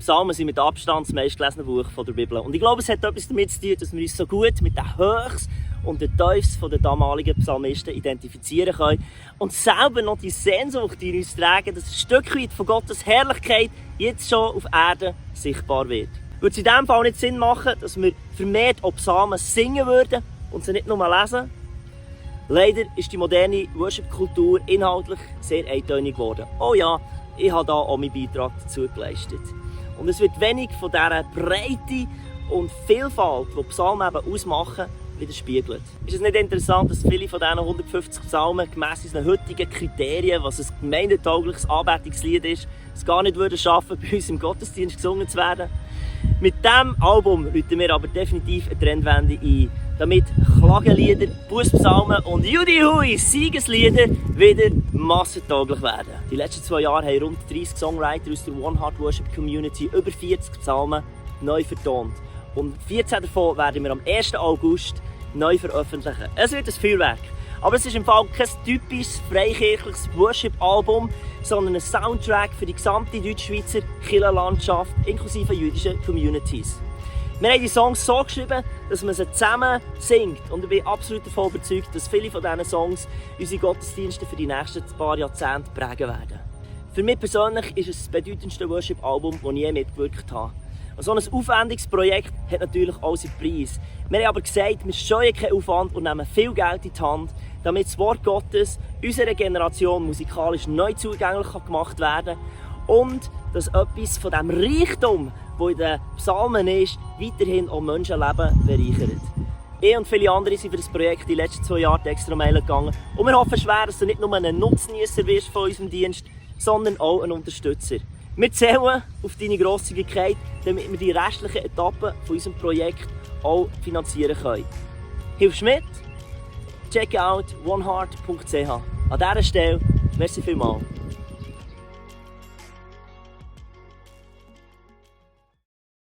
Psalmen sind mit Abstand das meistgelesene Buch der Bibel. Und ich glaube, es hat etwas damit zu tun, dass wir uns so gut mit den Höchst und den Tiefs der damaligen Psalmisten identifizieren können und selber noch die Sehnsucht in uns tragen, dass ein Stück weit von Gottes Herrlichkeit jetzt schon auf Erden sichtbar wird. Würde es in diesem Fall nicht Sinn machen, dass wir vermehrt auch Psalmen singen würden und sie nicht nur lesen? Leider ist die moderne Worship-Kultur inhaltlich sehr eintönig geworden. Oh ja, ich habe da auch meinen Beitrag dazu geleistet. Und es wird wenig von dieser Breite und Vielfalt, die Psalmen eben ausmachen, widerspiegelt. Ist es nicht interessant, dass viele von diesen 150 Psalmen gemäss unseren heutigen Kriterien, was ein gemeindetaugliches Anbetungslied ist, es gar nicht schaffen, bei uns im Gottesdienst gesungen zu werden? Mit diesem Album läuten wir aber definitiv eine Trendwende ein, damit Klagenlieder, Bußpsalmen und Judihui Siegeslieder wieder massentauglich werden. Die letzten 2 Jahre haben rund 30 Songwriter aus der One Heart Worship Community über 40 Psalmen neu vertont. Und 14 davon werden wir am 1. August neu veröffentlichen. Es wird ein Feuerwerk. Aber es ist im Fall kein typisches freikirchliches Worship-Album, sondern ein Soundtrack für die gesamte Deutschschweizer Kirchenlandschaft inklusive jüdischen Communities. Wir haben die Songs so geschrieben, dass man sie zusammen singt. Und ich bin absolut davon überzeugt, dass viele von diesen Songs unsere Gottesdienste für die nächsten paar Jahrzehnte prägen werden. Für mich persönlich ist es das bedeutendste Worship-Album, das ich je mitgewirkt habe. Und so ein aufwendiges Projekt hat natürlich auch seinen Preis. Wir haben aber gesagt, wir scheuen keinen Aufwand und nehmen viel Geld in die Hand, damit das Wort Gottes unserer Generation musikalisch neu zugänglich gemacht werden kann und dass etwas von dem Reichtum, der in den Psalmen ist, weiterhin auch Menschenleben bereichert. Ich und viele andere sind für das Projekt die letzten 2 Jahre die extra Meile gegangen und wir hoffen schwer, dass du nicht nur ein Nutznießer wirst von unserem Dienst, sondern auch ein Unterstützer. Wir zählen auf deine Grosszügigkeit, damit wir die restlichen Etappen von unserem Projekt auch finanzieren können. Hilfst du mit? Check out oneheart.ch. An dieser Stelle, merci vielmals.